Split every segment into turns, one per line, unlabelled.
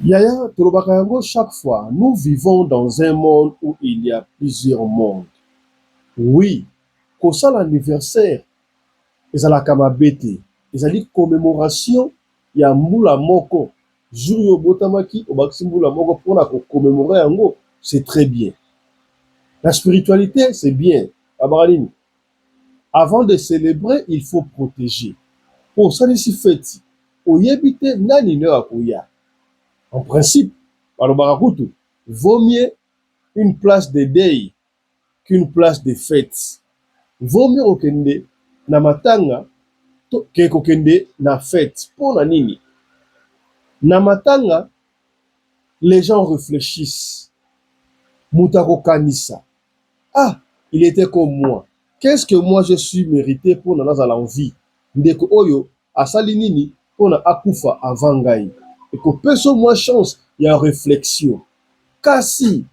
Yaya, tolobaka yango chaque fois, nous vivons dans un monde où il y a plusieurs mondes. Oui, kosala anniversaire ezalaka mabe te, ezali commemoration ya mbula moko. Jour oyo obotamaki, obakisi mbula moko mpona ko commémorer yango, c'est très bien. La spiritualité, c'est bien. Babaka nini? Avant de célébrer, il faut protéger. Po osalisi feti, oyebi te nani nde akoya. En principe, balobaka kutu, vaut mieux une place de deuil qu'une place de fête. Vaut mieux kokende na matanga to ke kokende na fête. Mpona nini? Na matanga, les gens réfléchissent. Moto akokanisa: "Ah, il était comme moi. Qu'est-ce que moi je suis mérité mpona nazala en vie? Ndeko oyo asali nini mpona akufa avant ngai?" Ekopesa mwa chance ya réflexion. Kasi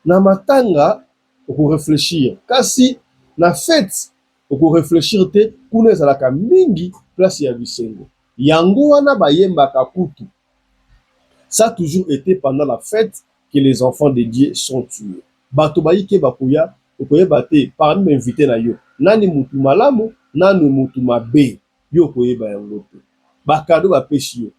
na matanga okoréfléchir, kasi na fête okoréfléchir te. Kuna ezalaka mingi place ya bisengo. Yango wana bayembaka kutu: "Ça a toujours été pendant la fête que les enfants de Dieu sont tués." Bato bayike bakoya, okoyeba te parmi bainvité na yo nani mutu malamu, nani mutu mabe. Yo okoyeba yango te. Bacadeau bapesi yo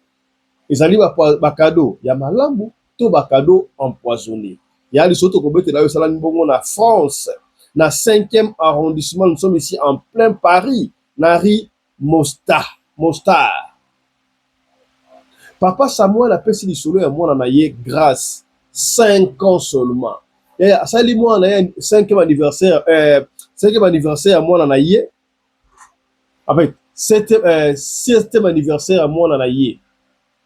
ezali bacadeau ya malamu to bacadeau empoisonné. Ya liso tokobetela yo esalami bongo na France, na 5e arrondissement. Nous sommes ici en plein Paris, na rue Mostard. Papa Samuel apesi lisolo ya mwana na ye Grâce, 5 ans seulement. Asali mwana na ye 5e anniversaire, 5e anniversaire ya mwana na ye, en fait 7e anniversaire ya mwana na ye.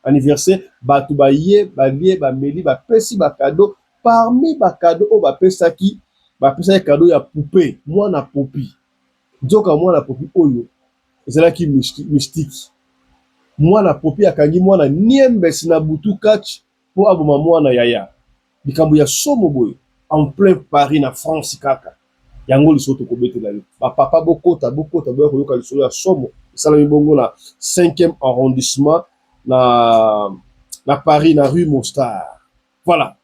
Anniversaire, bato baye, balie, bameli, bapesi bacadeau. Parmi bacadeau oyo bapesaki, bapesaki cadeau ya poupée, mwana popi. Nzoka mwana popi oyo ezalaki mystique. Mwana popi akangi mwana niembesi na butu catch mpo aboma mwana. Yaya, likambo ya somo boye en plein Paris, na France kaka. Yango lisolo tokobetela yo. Bapapa, bokota, bokota, boya koyoka lisolo ya somo esalami bongo na 5e arrondissement na Paris, na rue Mostard. Voilà.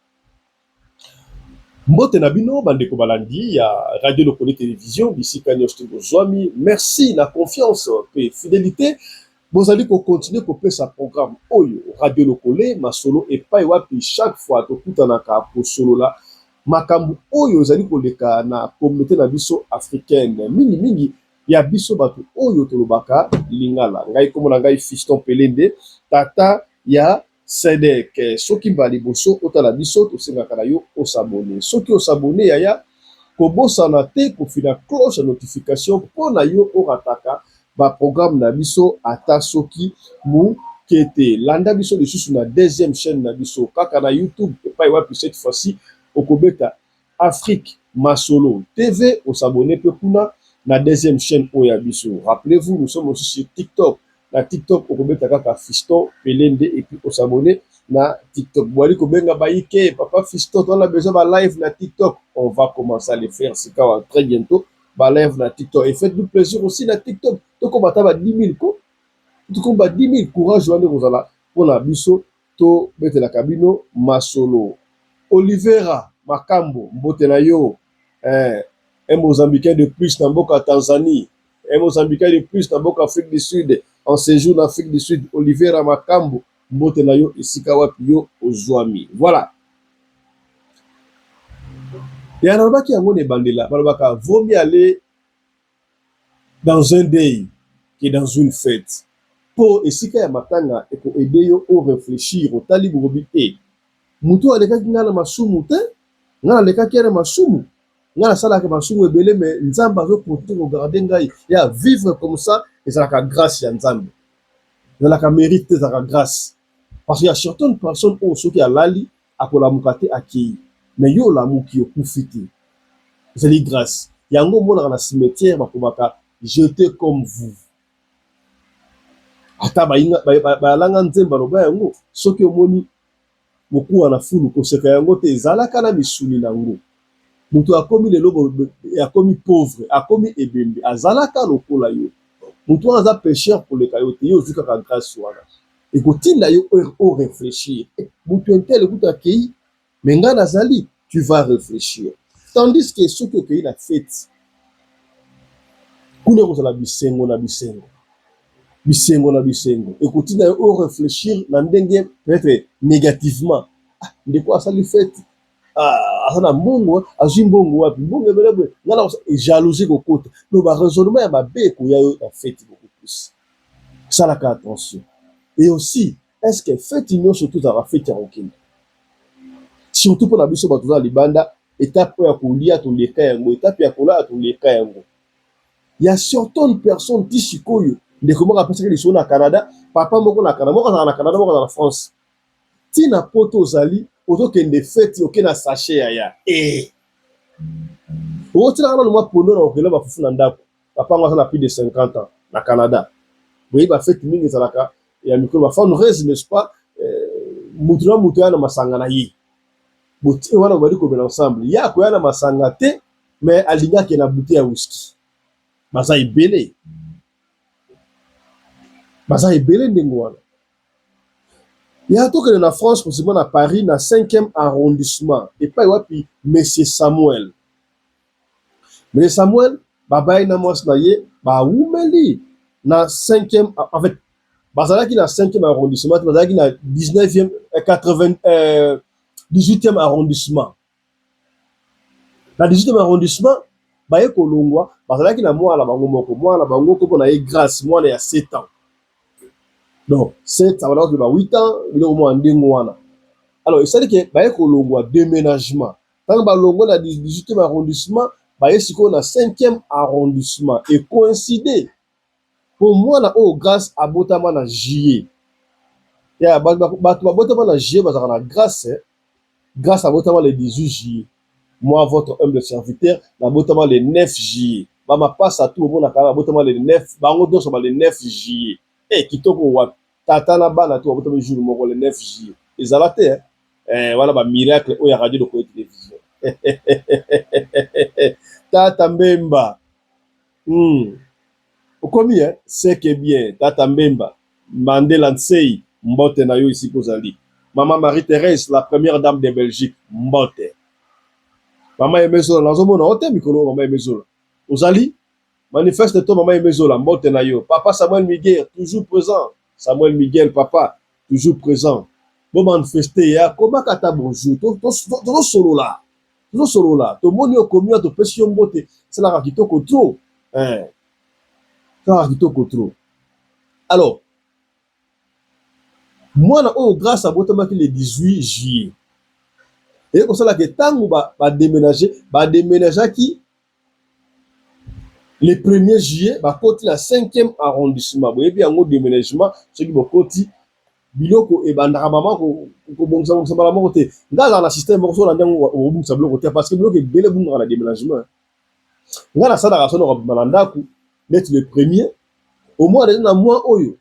Mbote na bino, bandeko balandi ya Radio Lokole Télévision, bisika nyonso te bozwami. Merci na confiance mpe fidélité bozali kocontinuer kopesa programme oyo, Radio Lokole Masolo, epai wapi chaque fois tokutanaka kosolola makambo oyo ezali koleka na communauté na biso africaine, mingimingi ya biso bato oyo tolobaka lingala. Ngai, kombo na ngai Fiston Pelende, tata ya Sedek. Soki mbala liboso otala biso, tosengaka na yo os'abonner. Soki os'abonner, yaya, kobosana te kofina cloche ya notification mpo na yo orataka baprogramme na biso ata soki moke te. Landa biso lisusu na deuxième chaîne na biso kaka na YouTube, epai wapi cette fois-ci okobeta Afrique Masolo TV, os'abonner mpe kuna na deuxième chaîne oyo ya biso. Rappelez-vous, nous sommes aussi sur TikTok. Na TikTok okobeta kaka Fiston Pelende et puis os'abonner na TikTok. Boali kobenga bayike: "Papa Fiston, toza besoin ba live na TikTok." On va commencer à le faire sikawa, très bientôt, ba live na TikTok. Et faites-nous plaisir aussi na TikTok, tokobata ba 10 000 ko tokoma ba 10 000. Courage wana ekozala mpona biso tobetelaka bino masolo. Olivera Makambo, mbote na yo. Un Mozambicain de plus na mboka Tanzanie, un Mozambicain de plus na mboka Afrique du Sud, en séjour na Afrique du Sud. Olivera Makambo, mbote na yo esika wapi yo ozwami. Voilà, ya nalobaki yango na ebandela, balobaka: vaut mieux aller dans un deuil que dans une fête, mpo esika ya matanga ekoaider yo oréfléchir. Otali bolobi e motu alekaki ngai na masumu te, ngai nalekaki ye na masumu, ngai nasalaka masumu ebele, mais Nzambe azocontinuer kogarder ngai ya vivre comme ça. Ezalaka grâce ya Nzambe, ezalaka mérite te, ezalaka grâce, parce que ya certaines personnes oyo soki alali akolamuka te, akei. Mais yo olamuki, okufi te, ezali grâce. Yango omonaka na cimetière bakomaka "J'étais comme vous". Ata bayalanga nzembo baloba yango: soki omoni mokuwa na fulu, koseka yango te, ezalaka na misuni nango. Moto akomi lelo, akomi pauvre, akomi ebembe, azalaka lokola yo. Moto wana aza pécheur koleka yo te. Yo ozwi kaka grâce wana. Ekotinda yo o reflechir. Eh, mutu un tel kutu akei, mais nga nazali, tu vas reflechir. Tandis que soki okei na fete, kuna ekozala bisengo na bisengo. Bisengo na bisengo. Ekotinda yo o reflechir na ndenge peut-être negativement. Ah, ndeko asali fete, ah, aza na mbongo, azwi mbongo wapi? Mbongo ebele boye. Nga na jalousie ekokota. Donc ba raisonnement ya mabe ekoya yo na fete beaucoup plus. Salaka attention. Et aussi, est-ce que fete nyonso tozalaka fete ya kokende? Surtout mpona biso bato toza libanda, etape oyo ya kolia toleka yango, etape ya kolala toleka yango. Ya certaines personnes ti sikoyo, ndeko moko apesaki lisolo na Canada, papa moko na Canada, moko azalaka na Canada, moko azalaka na France. Ti na poto ozali, ozokende fete, oke na sachet yaya. Eh! Okotielaka nanu mwa pondo na kokela ba fufu na ndako. Papa yango aza na plus de 50 ans na Canada. Boyebi ba fete mingi ezalaka ya mikolo ba fundraise, n'est-ce pas? Mutu na mutu aya na masanga na ye. Botie wana bobandi komela ensemble. Ye akoya na masanga te, mais alingi akende na bouteille ya whisky. Baza ebele. Baza ebele ndenge wana. Ya tokende na France, précisément na Paris, na 5e arrondissement. Epai wapi Monsieur Samuel. Monsieur Samuel, babaye na mwasi na ye, bawumeli na 5e, en fait, bazalaki na 5e arrondissement, bazalaki na 19e, 80, 18e arrondissement. Na 18e arrondissement, baye kolongwa, bazalaki na mwana bango moko, mwana bango kombo na ye Grâce, mwana ya 7 ans. Donc 7 abandaki ba 8 ans, biloko mwa ndenge wana. Alors esali ke baye kolongwa déménagement. Tango balongwe na 18e arrondissement, baye sikoyo na 5e arrondissement. Et coïncide po mwana oyo Grâce abotama na juillet. Ya bato babotama na juillet bazalaka na Grâce. Grâce abotama le 18 juillet. Moi, votre humble serviteur, nabotama le 9 juillet. Ba mapasa tout omonaka babotama le 9, bango nyonso ba le 9 juillet. Eh, kitoko wapi? Tata na bana tout babotama jour moko le 9 juillet. Ezala te, eh? Eh, wana ba miracle oyo ya radio lokola télévision. Tata Mbemba. Okomi, eh? C'est que bien. Tata Mbemba. Mandela Nsei, mbote na yo esika ozali. Mama Marie-Thérèse, la première dame de Belgique, mbote. Mama Emezola, nazomona ote mikolo mama Emezola. Ozali? Manifeste to mama Emezola, mbote na yo. Papa Samuel Miguel, toujours présent. Samuel Miguel, papa, toujours présent. Bo manifeste ya komaka ata bonjour. Tozosolola. Tozosolola. Tomoni okomi wa topesi yo mbote. Salaka kitoko trop. Eh. Salaka kitoko trop. Alors, mwana oyo Grâce abotamaki le 18 juillet. Eye kosalaka ntango badéménager, badéménageaki le 1er juillet, bakoti na 5e arrondissement. Boyebi yango déménagement, soki bokoti biloko ebandaka mama kobongisa bongisa mbala moko te. Nga azala na système moko, soki olandi yango okobongisa biloko te, parce que biloko ebele ebungaka na déménagement. Nga nasalaka soki nakobima na ndako neti le premier, au moins déjà na mois oyo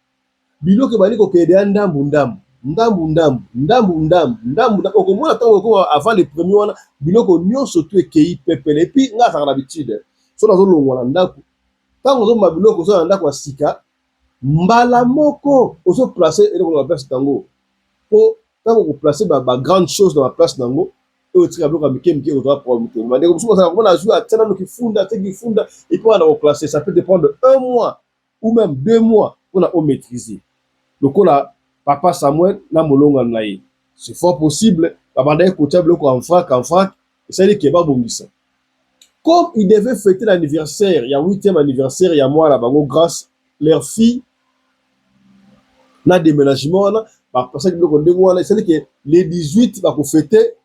biloko ebandi kokende ya ndambu ndambu ndambu ndambu ndambu ndambu ndambu, okomona ntango okoma avant le premier wana biloko nyonso tu ekei pepele. Et puis nga azalaka na habitude, so nazolongwa na ndako, ntango ozomema biloko oza na ndako ya sika, mbala moko ozoplace eloko na place nango, po ntango okoplace ba grande chose na baplace nango, oyo etika biloko ya mike mike kozwa problème te. Bandeko mosusu bazalaka komona azwi atia nano kifunda, atie kifunda et puis wana koclasse, ça peut te prendre un mois ou même 2 mois mpona omaîtriser. Lokola papa Samuel na molongano na ye, c'est fort possible babandaki kotia biloko en vrac en vrac, esali ke babongisa. Comme il devait fêter l'anniversaire ya 8e anniversaire ya mwana bango Grâce, leur fille, na déménagement wana bapasaki biloko ndenge wana, esali ke le 18 bakofete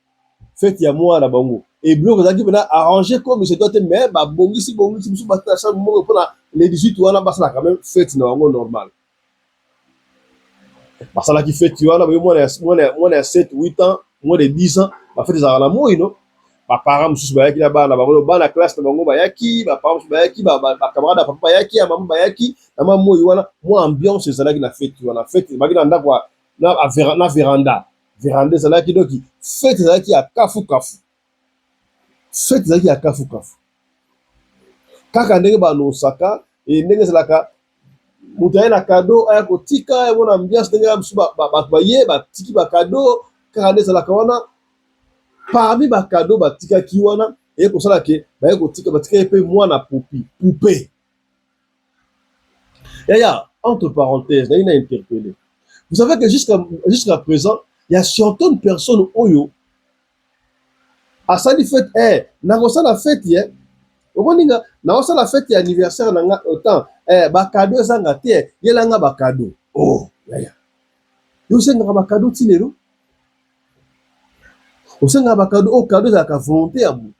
fête ya mwana bango. Et biloko ezalaki mpena arrangé comme se doit te, mais babongisi bongisi biso bato na chambre moko mpona le 18 wana basala quand même fête na bango normal. Basalaki fête wana, boye mwana ya 7 8 ans, moins de 10 ans, bafete ezalaka na moi no. Baparent mosusu bayaki na bana bango, bana classe na bango bayaki, baparent mosusu bayaki, bacamarade ya papa bayaki, ya mama bayaki na mwa moi wana, mwa ambiance ezalaki na fête wana. Fête ebaki na ndako na veranda, veranda ezalaki, donc fête ezalaki ya kafu kafu, fête ezalaki ya kafu kafu kaka ndenge banonsaka. E ndenge ezalaka. Moto aye na cadeau aya kotika yango na ambiance ndenge ya mosusu, bato baye batiki ba cadeau kaka nde ezalaka wana. Parmi ba cadeau batikaki wana, eye kosala ke baye kotika, batikaki mpe mwana popi poupée. Yaya, entre parenthèses, nayi na interpellé. Vous savez que jusqu'à présent, il y a certaines personnes oyo asali fête, eh, nakosala fête ye. Omoni nga nakosala fête ya anniversaire na nga autant, eh, ba cadeau ezanga te, yela nga ba cadeau. Oh, yaya. Yo osengaka ba cadeau ti lelo? Osengaka ba cadeau, oh, cadeau ezalaka volonté ya moto.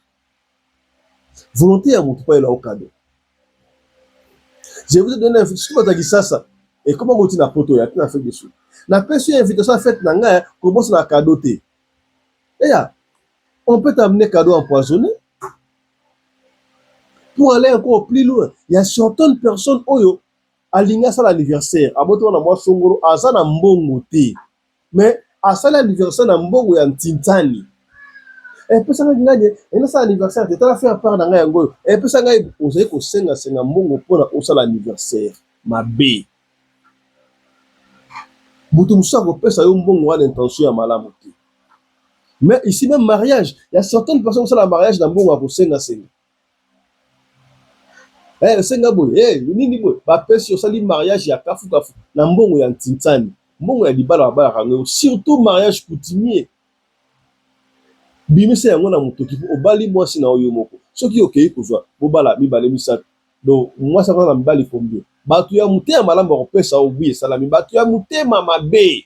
Volonté ya moto po ayela yo cadeau. Je vous ai donné soki bato ya Kisasa ekoma koti na poto ya na Afrique du Sud. Napesi yo invitation ya fête na ngai, kobosana cadeau te. Eya, on peut t'amener cadeau empoisonné. Pour aller encore plus loin, il y a certaines personnes oyo alingi asala anniversaire, abotama na mwa songolo, aza na mbongo te. Mais asali anniversaire na mbongo ya ntintani. Epesa ngai ngai nasala anniversaire te, tala faire part na ngai yango oyo. Epesa ngai, ozali kosenga-senga mbongo mpona osala anniversaire. Mabe. Moto mosusu akopesa yo mbongo wana intention ya malamu te. Mais ici même mariage, il y a certaines personnes qui mariage na mbongo ya kosenga-senga. Eh, senga boye, eh, nini boye, bapesi osali mariage ya kafu kafu na mbongo ya ntintsani. Mbongo ya libala babalaka yango, surtout mariage coutumier. Bimisa yango na motoki po obali mwasi na yo moko. Soki okei kozwa bobala mibale misato, donc mwasi akoza na mibali combien? Bato ya motema malamu bakopesa yo oui esalami. Bato ya motema mabe,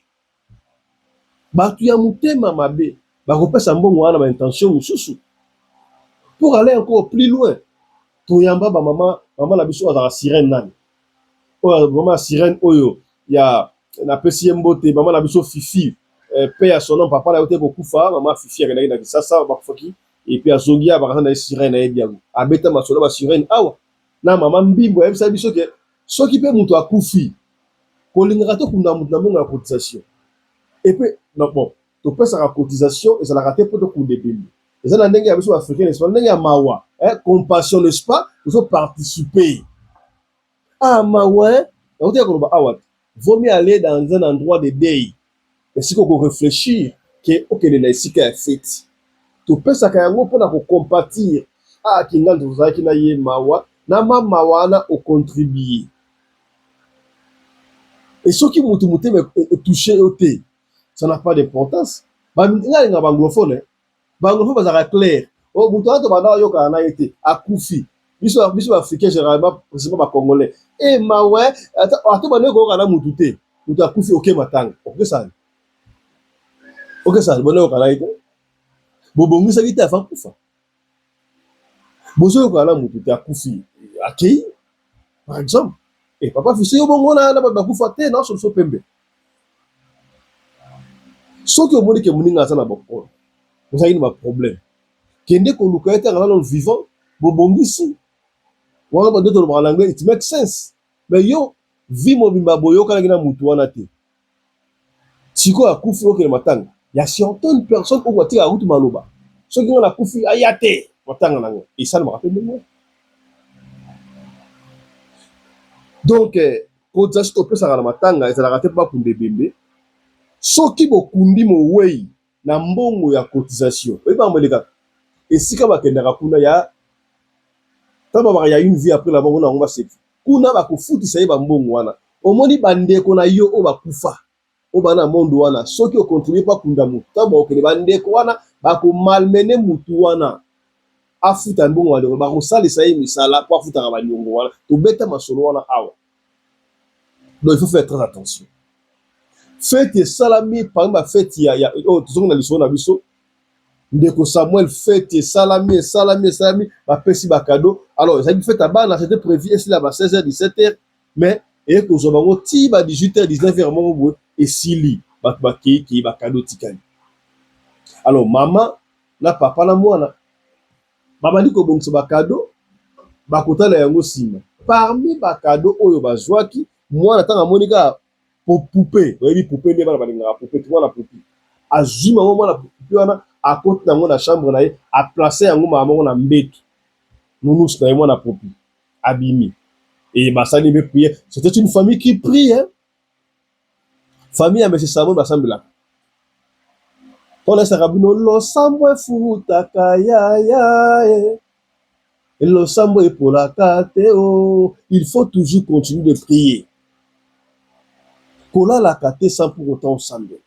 bato ya motema mabe bakopesa mbongo wana ba intention mosusu. Pour aller encore plus loin, toyamba ba mama, mama na biso azalaka sirène nani? Oyo mama sirène oyo ya napesi ye mbote, mama na biso Fifi, pe ya son nom, papa na yo te kokufa, mama Fifi akendaki na Kisasa, bakufaki et puis azongi ya bakasa na ye sirène ayebi yango. Abeta masolo ba sirène awa na mama Mbimbo ayebisa biso ke soki pe moto akufi kolingaka to kunda moto na mbongo ya cotisation. Et puis non, bon, topesaka cotisation ezalaka te po tokunda ebembe. Eza na ndenge ya biso africain, n'est-ce pas? Ndenge ya mawa, hein, compassion, n'est-ce pas? Tozo participer. Ah mawa, hein? Nakuti ya koloba awa, vaut mieux aller dans un endroit de deuil. Esika oko réfléchir ke okende na esika ya feti. Topesaka yango mpona ko compatir. Ah kingandu tozalaki na ye mawa, na ma mawa wana o contribuer. Et soki mutu motema e touche yo te, ça n'a pas d'importance. Ba nga alingaka ba anglophone, ba anglophone bazalaka clair. Oh mutu wana tobanda oyokana na ye te, akufi. Biso biso ba africain généralement, précisément ba congolais. Eh mawa, ata ata banda koyokana na mutu te. Mutu akufi oke matanga. Okesala. Okesala banda oyokana na ye te. Bobongisaki te avant kufa. Bozoyokana na mutu te akufi akei. Par exemple, eh papa fisi yo bongo na bato bakufa te na solution pembe. Soki omoni ke moninga aza na bokolo, ozalaki na ba problème, kende koluka ye ntango aza nano vivant, bobongisi wana nde tolobaka na anglais it makes sense. Mais yo vie mobimba boyokanaki na mutu wana te, sikoyo akufi okende matanga ya certaines personnes oyo batikaka kutu maloba soki nga nakufi aya te matanga nango esalemaka mpe ndenge. Donc cotisation topesaka na matanga ezalaka te mpo bakunda ebembe. Soki bokundi mowei na mbongo ya cotisation, oyebaka molekaka esika bakendaka kuna ya ntango babaka ya une vie après la mort, yango baseki kuna bakofutisa ye bambongo wana. Omoni bandeko na yo oyo bakufa oyo baa na monde wana, soki ocontribue mpo akunda motu, ntango bakokende bandeko wana bakomalmener mutu wana afuta mbongo, bandeko bakosalisa ye misala mpo afutaka baniongo wana. Tobeta masolo wana awa. Donc il faut faire très attention. Fête esalami parmi bafête ya oyo tozongi na lisolo na biso ndeko Samuel. Fête esalami, esalami, esalami, bapesi bacadeau. Alors ezalaki fête ya bana, c'était prévu esila ba 16h 17h, mais eye kozwa bango ti ba 18h 19h moko boye esili, bato bakei kei, bacadeau etikali. Alors mama na papa na mwana babandi kobongisa bacadeau, bakotala yango nsima. Parmi bacadeau oyo bazwaki, mwana ntango amoni kaka poupée, oyebi poupée nde bana balingaka poupée, mwana poupée azwi mama mwana poupée wana, akoti nango na chambre na ye, aplace yango mama moko na mbeto, nounours na ye mwana poupée abimi. Et basali mpe prière. C'était une famille qui prie, hein. Famille ya Monsieur Samuel basambelaka. Tolesaka bino losambo efutaka yaya eh. Losambo epolaka te oh. Il faut toujours continuer de prier. Kolalaka te sans pour autant osambela.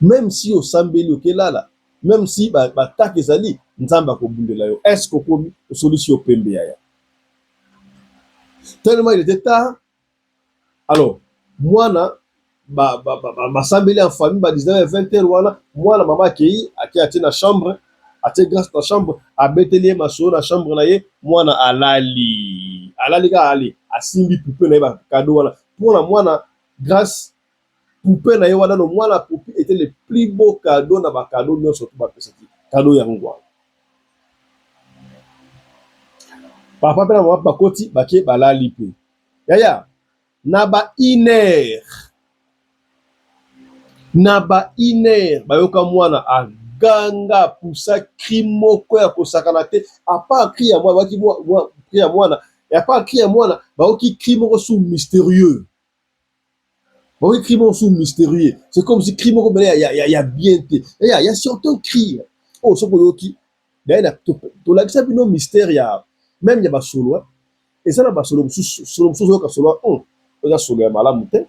Meme si osambeli okelala, meme si ba attaque ezali, Nzambe akobundela yo. Est-ce que okomi osolisi yo pembe yaya? Tellement il était tard. Alors mwana basambeli en famille ba 19 20 heures wana mwana mama akei ake atie na chambre atie grâce na chambre abeteli ye masolo na chambre na ye mwana alali alali kaka ali asimbi poupée na ye ba cadeau wana mpona mwana grâce poupée na ye wana no mwana poupée était le plus beau cadeau na ba cadeau nyonso to bapesaki cadeau yango wana papa mpe na mama bakoti bake balali mpe yaya na ba une heure na ba une heure bayoka mwana aganga apusa cri moko ya kosakana te à part cri ya mwana bayoki cri ya mwana à part cri ya mwana bayoki cri moko sous mystérieux bayoki cri moko sous mystérieux. C'est comme si cri moko bele ya bien te. Ya certains cri oyo soki oyoki d'ailleurs tolakisa bino mystère ya même ya basolo. Eza na basolo mosusu, solo mosusu oyoka solo eza solo ya malamu te,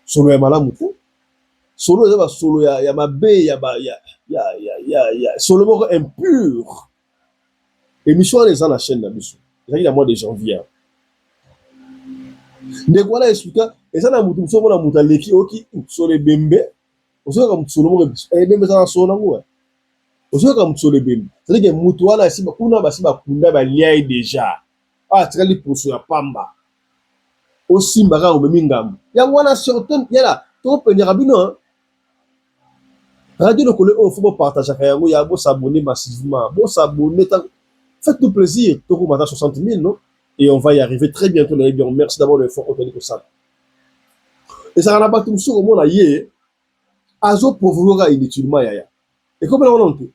solo ya malamu te, solo eza basolo ya mabe ya, ba, ya, ya, ya, ya, ya solo moko impur. Émission wana eza na chaîne na biso, ezalaki na mois de janvier. Ndeko wana explika eza na motu mosusu omona moto aleki oyoki solo ebembe, ozoyoka motu solo moko ebembe eza na solo nango, ozoyoka motu solo ebembe, c'est-à-dire que motu wana esi kuna basi bakunda balia ye déjà, atikali poso ya pamba, osimba kaka omemi ngambo yango wana. Certain yala topenyaka bino radio lokolo oyo fo bopartageaka yango ya bos'abonner massivement, bos'abonner, faites-nous plaisir, tokomata 60 000, non? Et on va y arriver très bientôt. Nayebi yango. Merci d'abord l'effort oyo tozali kosala. Ezalaka na bato mosusu komona ye azoprovoke kaka inutilement yaya, ekomela wana te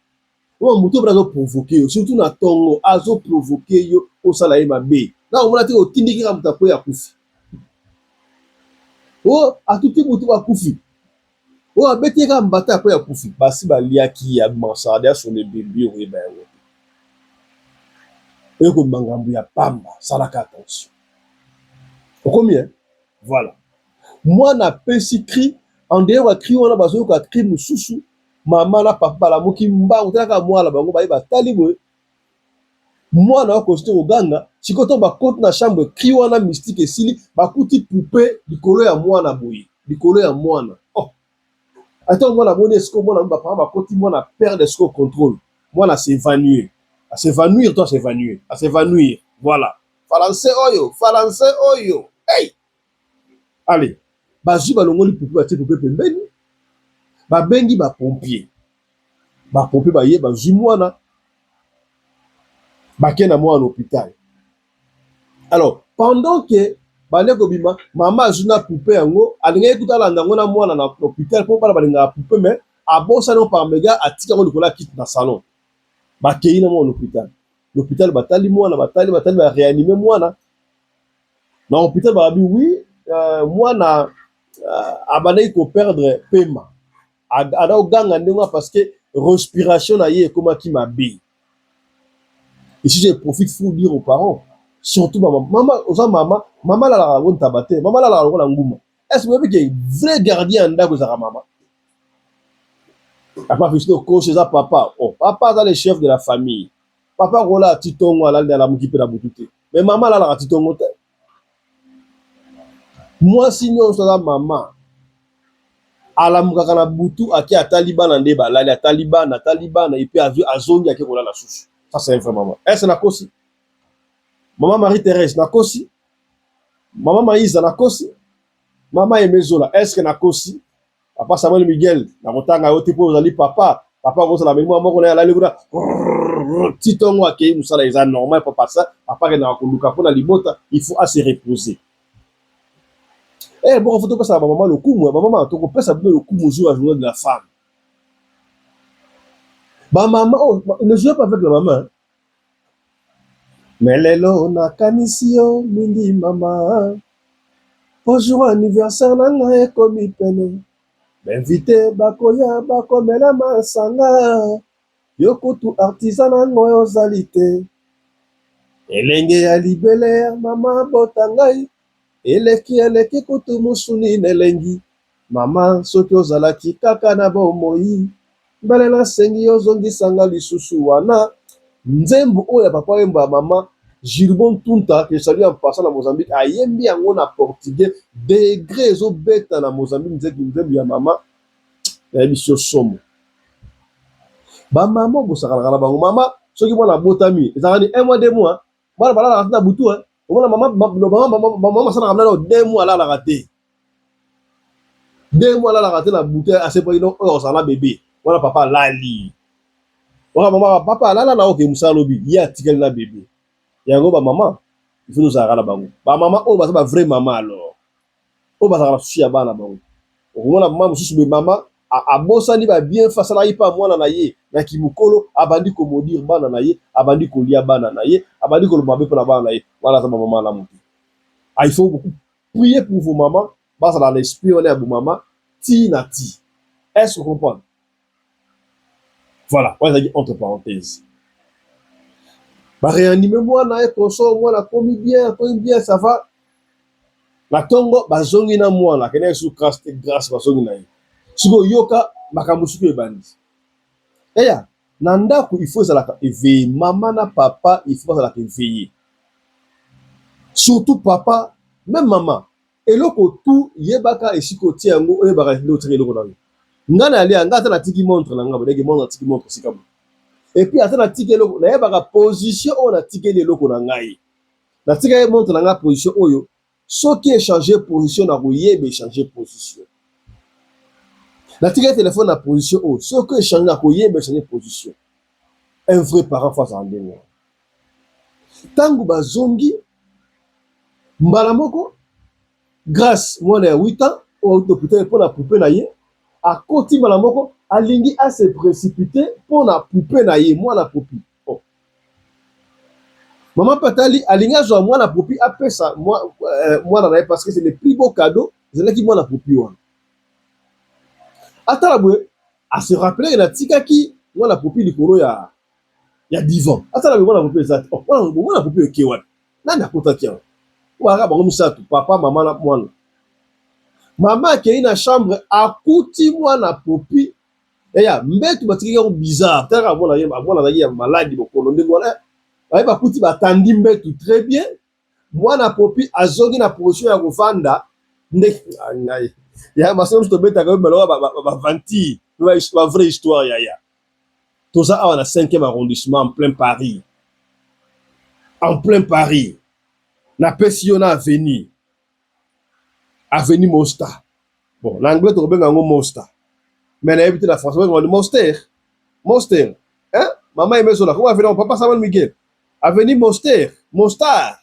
oyo moto oyo azoprovoke yo, surtout na ntongo azoprovoke yo osala ye mabe. Na omona te otindiki kaka moto akwei akufi, o atuti motu akufi, oyo abeti kaka mbata akwei akufi. Basi baliaki ya mansarde ya solo ebembi, okoyeba yango te, oyo komema ngambo ya pamba. Salaka attention okomi, hein? Voilà, mwana apesi cri. En dehors ya cri wana, bazoyoka cri mosusu. Mama na papa balamuki mbangu, talaka mwana bango baye batali boye, mwana akosi te koganga. Sikoyo ntango bakoti na chambre, cri wana mystique esili, bakuti poupée likolo ya mwana boye, likolo ya mwana. Oh, ata mwana amoni esiko mwana, baparent bakoti, mwana perdre esiko contrôle, mwana s'évanouir, s'évanouir to s'évanouir, s'évanouir. Voilà, français oyo, français oyo, hey! Allez, bazwi, balongoli poupée, batie poupée pembeni, babengi bapompier. Bapompier baye, bazwi mwana, bakei na mwana na hôpital. Alors pendant que bande kobima, mama azwi na poupée yango, alingaki kuta alanda yango na mwana na hôpital mpo bana balingaka poupée, mais abosani yango par mégarde, atika yango likolo ya kiti na salon. Bakei na mwana na hôpital. L'hôpital batali mwana, batali, batali, baréanime mwana na hôpital. Balobi oui, mwana abandaki koperdre pema, aza koganga ndenge wana parce que respiration na ye ekomaki mabe. Ici, je profite pour dire aux parents, surtout mama, mama oza mama, mama alalaka yango ntaba te, mama alalaka lokola nguma. Est ce que oyebi ke vrai gardien ya ndako ezalaka mama? Papa Fiston Kosi eza papa. Oh, papa aza le chef de la famille. Papa akolala ti ntongo, alali, alamuki mpe na butu te, mais mama alalaka ti ntongo te. Mwasi nyonso aza mama alamukaka na butu, ake atali bana nde balali, atali bana, atali bana, et puis azongi, ake kolala susu. Ça, c'est un vrai maman. Est-ce nakosi, mama Marie Thérèse? Nakosi, mama Maïsa? Nakosi, mama Emezola? Est-ce que nakosi, papa Samuel Miguel? Nakotanga yo te mpo ozali papa. Papa akozala mwa moko na ye alali kuna ti ntongo, akei mosala, eza normal. Papa sa papa akendaka koluka mpona libota, il faut ase reposer. Eh, bongo fo topesaka bamama lokumu. Bamama, tokopesa bino lokumu jour ya journée de la femme. Bamama, oh, ne jouez pas avec la maman. Mais lelo nakanisi yo mingi mama, po jour anniversaire na nga ekomi pene, ba invite bakoya bakomela masanga, yo kutu artisan na ngo ozali te. Elenge ya libele ya mama abota ngai, eleki eleki kutu musuni na elengi. Mama soki ozalaki kaka na bomoi, mbele nasengi yo ozongisa nga lisusu wana. Nzembo oyo ya Papa Wemba ya mama Gilbo Ntunta que je salue en passant na Mozambique, ayembi yango na portugais, degre ezobeta na Mozambique nzembo ya mama nayebisi yo somo. Ba mama bosakanaka na bango. Mama soki mwana abotami ezalaka ni un mois deux mois, mwana balalaka te na butu hein. Omona mama mama asalaka mwana 2 mois alalaka te, 2 mois alalaka te na butu, asepaki no oyo ozala na bebe wana. Papa alali wana, mama papa alala na oke mosala, lobi ye atikali na bebe yango. Bamama il faut tozalaka na bango, bamama oyo baza ba vrai mama. Alors oyo bazalaka na souci ya bana bango, okomona mama mosusu boye, mama abosani ba bienfaits asalaki mpa mwana na ye na kimokolo, abandi komaudire bana na ye, abandi kolia bana na ye, abandi koloba mabe mpona bana na ye. Wana aza bamama malamu te. Ah, il faut beaucoup prier pour vos mamans, bazala na esprit wana ya bomama ti na ti. Est-ce que comprendre? Voilà, wana ezalaki entre parenthèse. Baréanime mwana ye consort, mwana akomi bien, akomi bien, ça va. Na ntongo bazongi na mwana, akendaki su grâce te, grâce bazongi na ye. Sikoyo yoka makambo sikoyo ebandi eya na ndako. Il faut ezalaka éveillé, mama na papa il faut bazalaka éveillé, surtout papa, même mama. Eloko tu yebaka esika otia yango, oyebaka nde otiaka eloko na yo. Nga na alia nga, ata natiki montre na nga bodeke montre, natiki montre esika bo, et puis ata natiki eloko, nayebaka position oyo natikeli eloko na ngai. Natika ye montre na nga position oyo, soki échange position, na koyeba échange position. Natika ye telefone na position oyo, soki échange, na koyeba échange position. Un vrai parent faut azala ndenge wana. Ntango bazongi mbala moko, Grâce, mwana ya 8 ans oyo auti hôpital mpo na poupée na ye, akoti mbala moko, alingi ase précipité mpo na poupée na ye, mwana popi. Oh. Mama patali alingi azwa mwana popi, apesa mwana na ye, parce que c'est le plus beau cadeau ezalaki mwana popi wana. Atala boye, ase rappeler ke natikaki mwana popi likolo ya divan. Atala boye, mwana popi eza te. Oh, mwana popi eke wapi? Nani akotaki yango? Baka bango misato, papa, mama na mwana. Mama akei na chambre, akuti mwana popi eya mbetu batikaki yango bizarre. Talaka mwana ye, mwana azalaki ya maladi, bokono ndenge wana. Baye bakuti batandi mbetu très bien, mwana popi azongi na position ya kovanda. Nde ngai ya masolo mosusu tobetaka oyo baloka bavantire ba vraie histoire. Yaya, toza awa na 5e arrondissement, en plein Paris, en plein Paris. Napesi yo na avenue Mosta. Bon, na anglais tokobenga yango Mosta, mais nayebi te na français babenga Moster, Moster, hein? Mama Emezola, comment avenue papa Samuel Miguel, avenue Moster, Mostar.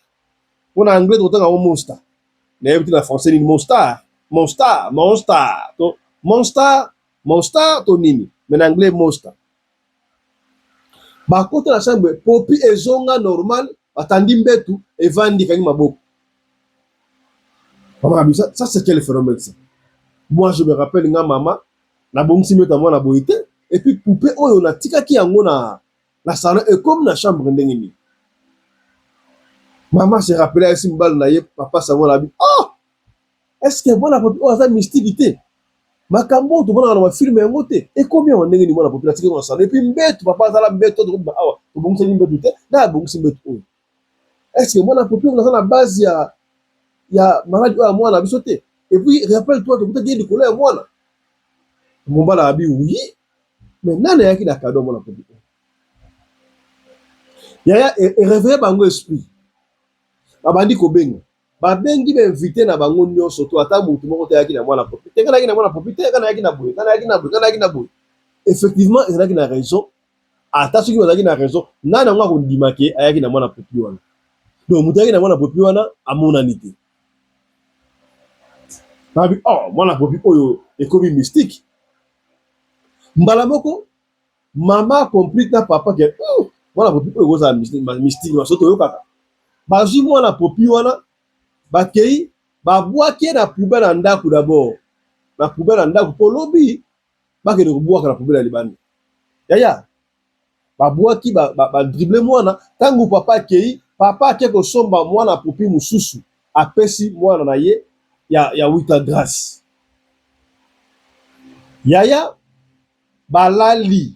Mpo na anglais tokotanga yango Mosta, nayebi te na français nini, Mostar, Mostar, Monstar to Monstar, Monstar to nini, mais na anglais Mosta. Bakota na chambre, popi ezonga normal, batandi mbetu, evandi, ekangi maboko. Mama abi, ça, ça c'est quel phénomène, ça? Moi je me rappelle, nga mama nabongisi mbeto ya mwana boye te, et puis poupée oyo natikaki yango na salon ekomi na chambre ndenge nini? Mama se rappele, ayesi mobali na ye, papa Samuel, abi: "Oh, est ce que mwana popi oyo aza mystique te? Makambo oyo tomonaka na bafilm yango te, ekomi awa ndenge nini? Mwana popi natikaki na salon, et puis mbeto, papa azala mbeto, tokobima awa, tobongisaki mbeto te na abongisi mbeto oyo. Est ce que mwana popi oyo naza na base ya maladi oyo ya mwana na biso te? Et puis rappelle toi, tokutaki ye likolo ya mwana." Mobala abi: "Oui, mais nani ayaki na cadeau ya mwana popi oyo?" Yaya, eréveille bango esprit, babandi kobenga, babengi bainvite na bango nyonso to ata motu moko te ayaki na mwana popi te. "Nga nayaki na mwana popi te, nga nayaki na boye, nga nayaki na boye, nga nayaki na boye." Effectivement ezalaki na raison. Ata soki bazalaki na raison, nani yango akondima ke ayaki na mwana popi wana? Donc moto ayaki na mwana popi wana amonani te. Babi: "Oh, mwana popi oyo ekomi mystique." Mbala moko mama compris na papa ke mwana popi oyo ekozala mystique, maso toyokaka. Bazwi mwana popi wana, bakei babwaki ye na poubelle ya ndako d'abord, na poubelle ya ndako mpo lobi bakende kobwaka na poubelle ya libanda. Yaya, babwaki ba, ba, ba dribble mwana. Ntango papa akei, papa ake kosomba mwana popi mosusu, apesi mwana na ye ya 8 ans Grâce. Yaya, balali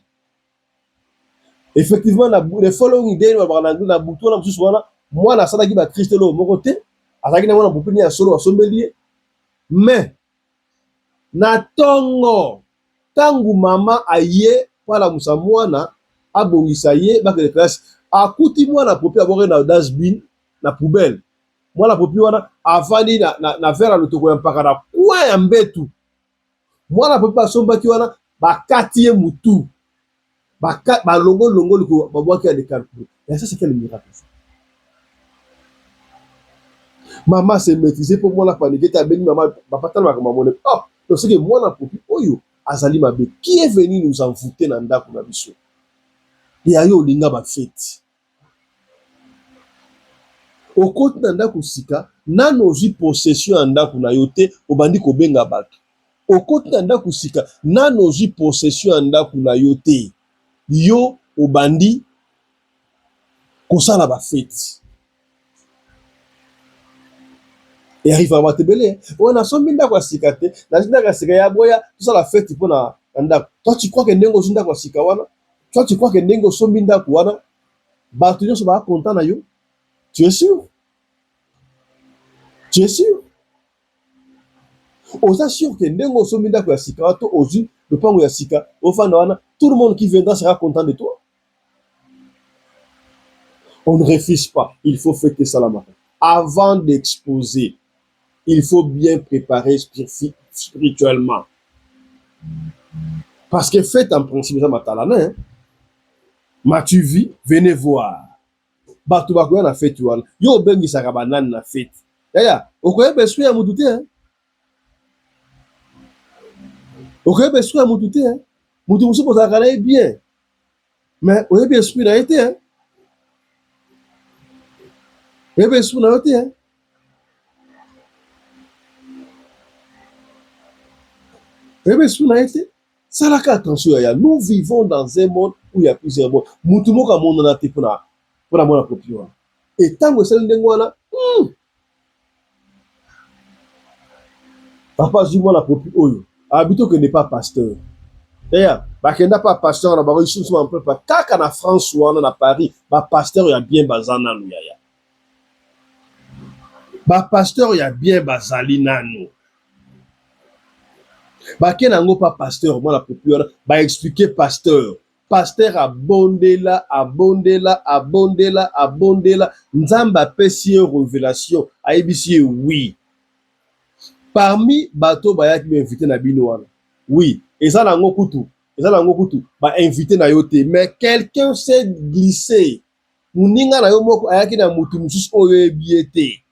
effectivement na the following day, balobaka na anglais, na butu wana mosusu wana, mwana asalaki ba crise eloko moko te, azalaki na mwana popi ya solo asombeli ye. Mais na ntongo, ntango mama aye po alamusa mwana, abongisa ye bakende classe, akuti mwana popi abwaki na dustbin, na poubelle. Mwana popi wana avandi na verre ya lotoko ya mpaka na coin ya mbetu. Mwana popi basombaki wana, bakati ye mutu, balongolongoli, babwaki ya lekalo. Ya ça, c'est quel miracle ça? Mama se maîtriser mpo mwana panique te. Abengi mama, papa, tala makambo amone. Oh, donc c'est que mwana popi oyo azali mabe qui est venu nous envoûter na ndako na biso. Ya yo olinga bafeti, okoti na ndako sika, nano ozwi possession ya ndako na yo te, obandi kobenga bato. Okoti na ndako sika, nano ozwi possession ya ndako na yo te, yo obandi kosala bafeti. Arrive bato ebele oyo nasombi ndako ya sika te, nazwi ndako ya sika ya boya, tosala feti mpo na ndako. Toi, tu crois que ndenge ozwi ndako ya sika wana, toi, tu crois que ndenge osombi ndako wana, bato nyonso baa content na yo? Tu es sûr? Tu es sûr? Oza sûr que ndenge osombi ndako ya sika wana to ozwi lopango ya sika ofanda wana, tout le monde qui viendra sera content de toi? On ne refuse pas, il faut fêter salamaka. Avant d'exposer, il faut bien préparer spirituellement, parce que fête en principe eza matalana, hein? M'as-tu vu, venez voir. Bato bakoya na fête wana, yo obengisaka banani na fête? Yaya, okoyeba esprit ya mutu te, hein? Okoyeba esprit ya mutu te, hein? Mutu mosusu ozalaka na ye bien, mais oyebi esprit na ye te, hein? Oyebi esprit na yo te, hein? Oyebi esprit na ye te. Salaka attention, yaya. Nous vivons dans un monde où il y a plusieurs mondes. Mutu moko amonana te mpona mwana popi wana. Etango esali ndenge wana, papa azwi mwana popi oyo, abi tokende pa pasteur. Eya, bakenda pa pasteur na bango lisusu bampepa kaka na France wana, na Paris. Bapasteur ya bien baza nanu, yaya. Bapasteur ya bien bazali nanu. Bake na yango pa pasteur, mwana popi wana, baexpliquer pasteur. Pasteur abondela, abondela, abondela, abondela. Nzambe apesi ye révélation, ayebisi ye: oui, parmi bato bayaki bainvité na bino wana, oui, eza nango kutu, eza nango kutu bainvité na yo te, mais quelqu'un s'est glissé. Moninga na yo moko ayaki na motu mosusu oyo oyebi ye te.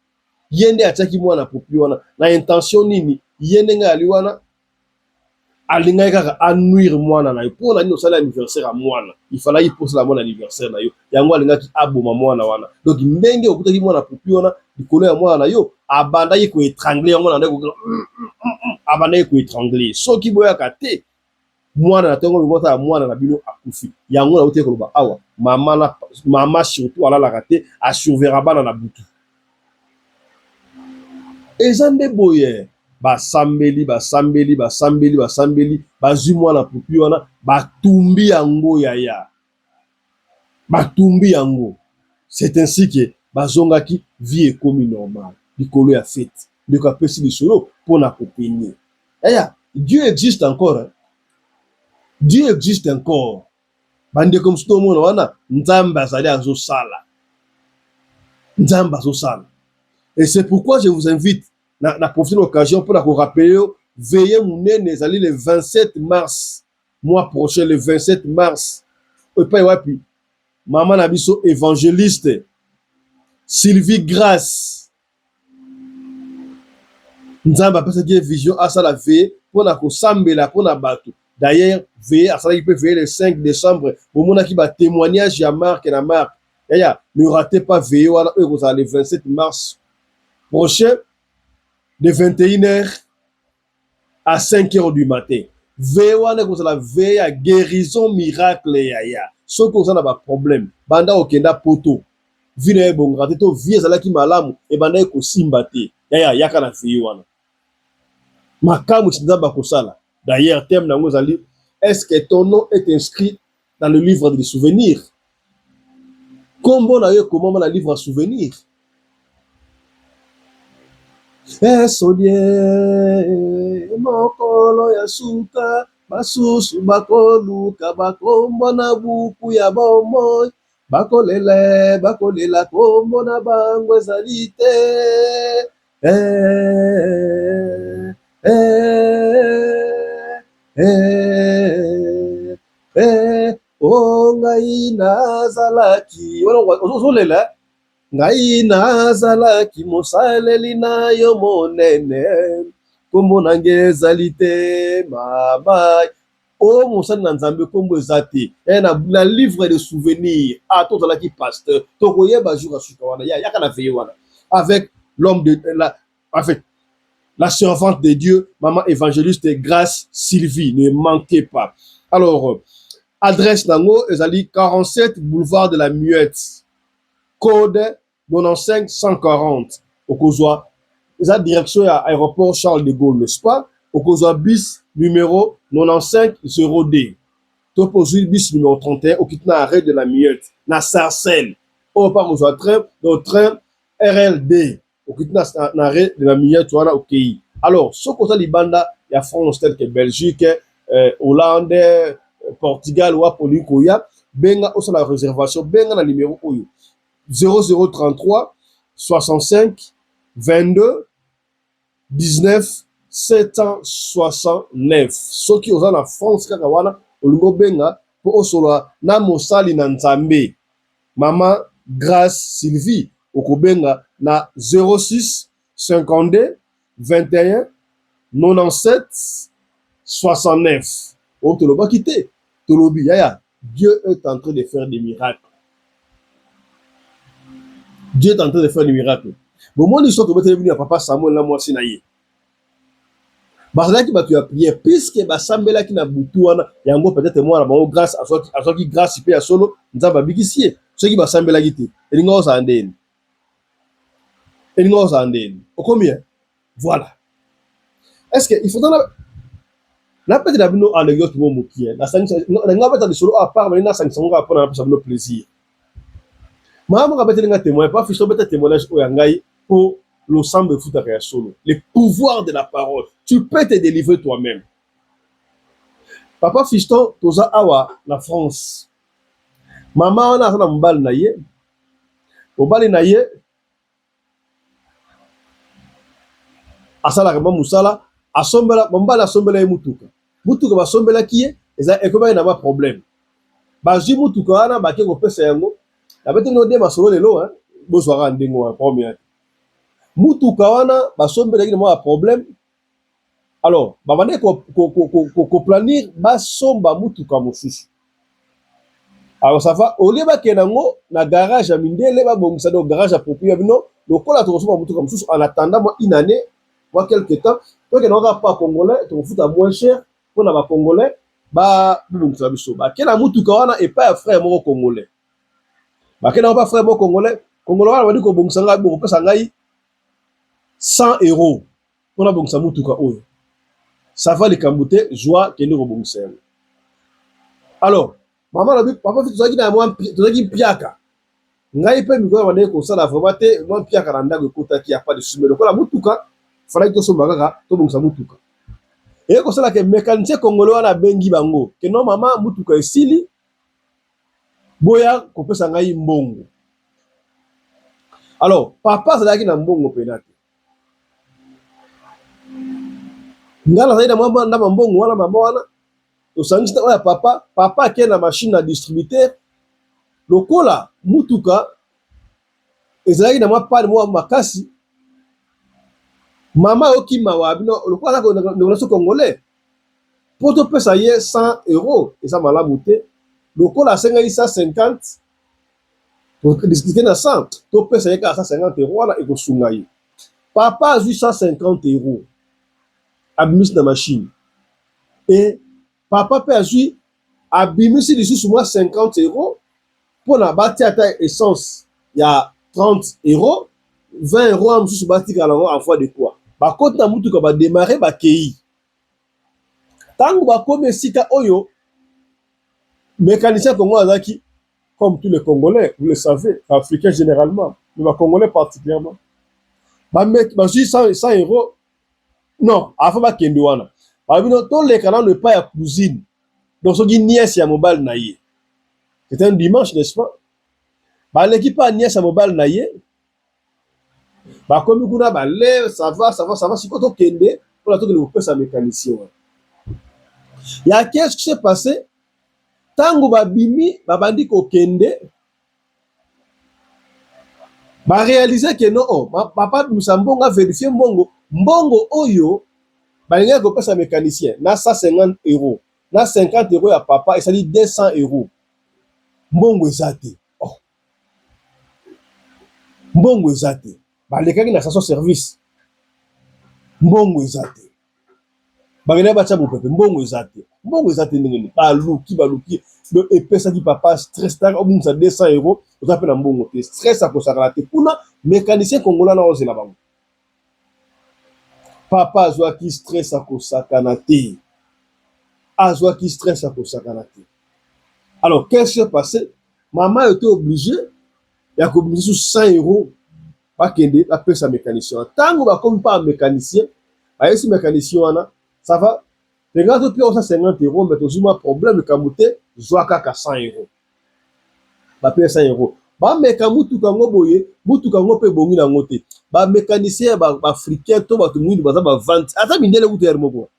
Ye nde atiaki mwana popi wana na intention nini? Ye ndenge ali wana, alingaki kaka anuire mwana na yo. Mpo na nini osali anniversaire ya mwana? Ifalaki posala mwana anniversaire na yo. Yango alingaki aboma mwana wana. Donc ndenge okutaki mwana popi wana likolo ya mwana na yo, abandaki koétrangler yango, mwana abandaki koétrangler. Soki boyaka te, mwana na ntongo longo ya mwana na bino akufi. Yango nauti koloba awa, mama na mama surtout alalaka te, asurveillera bana na butu. Eza nde boye. Basambeli, basambeli, basambeli, basambeli, bazwi mwana popi wana, batumbi yango, yaya, batumbi yango. C'est ainsi que bazongaki, vie ekomi normal likolo ya fête. Ndeko apesi lisolo mpona kopenye. Yaya, Dieu existe encore, hein? Dieu existe encore. Bandeko mosusu tomona wana, Nzambe azali, azosala. Nzambe azosala. Et c'est pourquoi je vous invite na profiter l'occasion mpona korappeler yo veillée monene ezali le 27 mars, mois prochain, le 27 mars, epai wapi mama na biso évangéliste Sylvie Grâce, Nzambe apesaki ye vision asala veillée mpona kosambela mpona bato. D'ailleurs, veillée asalaki mpe veillée le 5 décembre, bomonaki batémoignage ya marque na marque. Yaya, ne ratez pas veillée wana oyo ekozala le 27 mars prochain de 21h à 5h du matin. Veillée wana ekozala veillée ya guérison miracle yaya. Soki oza na ba problème, banda okenda poto, vie na yo ebongaka te to vie ezalaki malamu ebandaki kosimba te. Yaya, yaka na veillée wana. Makamwisi Nzambe akosala. D'ailleurs, thème na yango ezali est-ce que ton nom est inscrit dans le livre de souvenir? Kombo na yo ekomama na livre ya souvenir? Esodie mokolo ya suka, basusu bakoluka bakombo na buku ya bomoi, bakolela bakolela kombo na bango ezali te. Eh, eh, eh, eh, oh, ngai nazalaki wana ozolela ngai nazalaki mosaleli na yo monene nkombo na ngai ezali te mama o mosali na nzambe nkombo eza te eh, na livre de souvenir ah, tozalaki pasteur tokoyeba jour ya suka wana ya yaka na veillée wana avec l'homme de la avec la servante de Dieu, maman évangéliste Grâce Sylvie, ne manquez pas. Alors, adresse nango ezali 47 boulevard de la Muette, code 95 140. Okozwa eza direction ya aéroport Charles de Gaulle, n'est-ce pas? Okozwa bus numéro 95 0D. To mpe ozwi bus numéro 31 okiti na arrêt de la Muette na Sarcelles. Oyo pa kozwa train, donc train RLD okiti na arrêt de la Muette wana okei. Alors soki oza libanda ya France tel que Belgique, Hollande, Portugal wapi olingi koya, benga osala réservation, benga na numéro oyo 0033 65 22 19 769. Soki oza na France kaka wana olingi obenga mpo osolola na mosali na Nzambe mama Grâce Sylvie, okobenga na 06 52 21 97 69. Oyo tolobaki te, tolobi yaya, Dieu est en train de faire des miracles. Dieu est en train de faire des miracles. Bomoni soki tobeteli bino ya papa Samuel na mwasi na ye, bazalaki bato ya prière puisque basambelaki na butu wana, yango peut-être mwana bango Grâce azwaki grâce mpe ya solo Nzambe abikisi ye. Soki basambelaki te, elinga ozala ndeni, elinga ozala ndeni okomi eh? Voilà. Est-ce que il faudra napetela bino anecdote mo mokie, nalinga beta lisolo à part bali nasangisa ngo kaka mpona napesa bino plaisir. Mama moko abeteli nga témoin, pa Fiston, beta témoignage oyo ya ngai mpo losambo efutaka ya solo, le pouvoir de la parole, tu peux te délivrer toi-même. Papa Fiston, toza awa na France, mama wana aza na mobali na ye, mobali na ye asalaka mwa mosala, asombela mobali, asombela ye mutuka. Mutuka basombelaki ye eza ekomaki na ba problème, bazwi mutuka wana bake kopesa yango. Nabeti bino de masolo lelo, bozwaka ndenge wana problème. Mutuka wana basombelaki na mwa ba problème. Alors babandaki koplanir basomba mutuka mosusu. Alors ça va, au lieu bakende yango na garage ya mindele babongisa, donc garage ya propre ya bino, lokola tokosomba mutuka mosusu, en attendant mwa une année, mwa quelque temps, tokende kaka pa congolais, tokofuta moins cher mpona bacongolais babongisa biso. Bakende na mutuka wana epai ya frère moko congolais, bakende yango pa frère moko congolais. Congolais wana bandi kobongisa ngai, bokopesa ngai 100 € mpona bongisa mutuka oyo. Ça va, likambo te, zwa, kende kobongisa yango. Alors mama alobi: "Papa, tozalaki na mwa tozalaki mpiaka, ngai mpe mikolo bandeki kosala vraiment te, mwa mpiaka na ndako ekotaki ya pas de souci, mais lokola mutuka falaki tosomba kaka, tobongisa mutuka." Eye kosala ke mécanicien congolais wana abengi bango ke: "Non mama, mutuka esili, boya kopesa ngai mbongo." Alors papa azalaki na mbongo mpena te, ngai nazali na mwa ndamba mbongo wana. Mama wana tosangisi na oyo ya papa. Papa akei na machine na distributeur, lokola mutuka ezalaki na mwa panne mwa makasi. Mama ayoki mawa bino, lokola aza ndeko na biso congolais, mpo topesa ye 100 € eza malamu te, lokola asengaki 150. Todiscute na 100, topesa ye kaka 150 euros wana ekosunga ye. Papa azwi 150 euros abimisi na machine e papa mpe azwi abimisi lisusu mwa 50 euros mpona batia ata essence ya 30 euros, 20 euros wana mosusu batikala yango en foi de quoi. Bakoti na mutuka, bademare, bakei. Ntango bakomi esika oyo mécanicien Congo azalaki, comme tous les Congolais, vous le savez, Africains généralement, mais ba Congolais particulièrement, bazwi 100 euros. Non, afa bakende wana, balobi no toleka nano epai ya cousine, donc soki nièce ya mobali na ye. C'est un dimanche, n'est-ce pas? Baleki mpa nièce ya mobali na ye, bakomi kuna, bale, ça va, ça va, ça va, sikoyo tokende mpona tokende kopesa mécanicien wana ya. Qu'est-ce qui s'est passé? Ntango babimi, babandi kokende, baréaliser que non, oh, papa abimisa mbongo, avérifie mbongo. Mbongo oyo balingaki kopesa mécanicien na 150 euros na 50 euros ya papa esali 200 euros. Mbongo eza te. Oh. Mbongo eza te. Balekaki na station service, mbongo eza te. Bakendaki batya mopepe, mbongo eza te. Mbongo eza te ndenge nini? Baluki, baluki. Donc epesaki papa stress. Ntango obungisa 200 euros, oza mpe na mbongo te, stress akosakana te. Kuna mécanicien congolais na ozela bango, papa azwaki stress akosakana te, azwaki stress akosakana te. Alors, qu'est-ce qui s'est passé? Mama était obligé ya kobimisa lisusu 100 euros, bakende bapesa mécanicien wana. Ntango bakomi mpa ya mécanicien, bayesi mécanicien wana: ça va, penga topia 150 euros, mais tozwi mwa problème. Likambo te, zwa kaka 100 euros. Bapesa 100 euros, bameka mutuka yango boye, mutuka yango mpe ebongi nango te. Bamécanicien ya baafricain to bato mwindu baza bavante, ata mindele kutu yare moko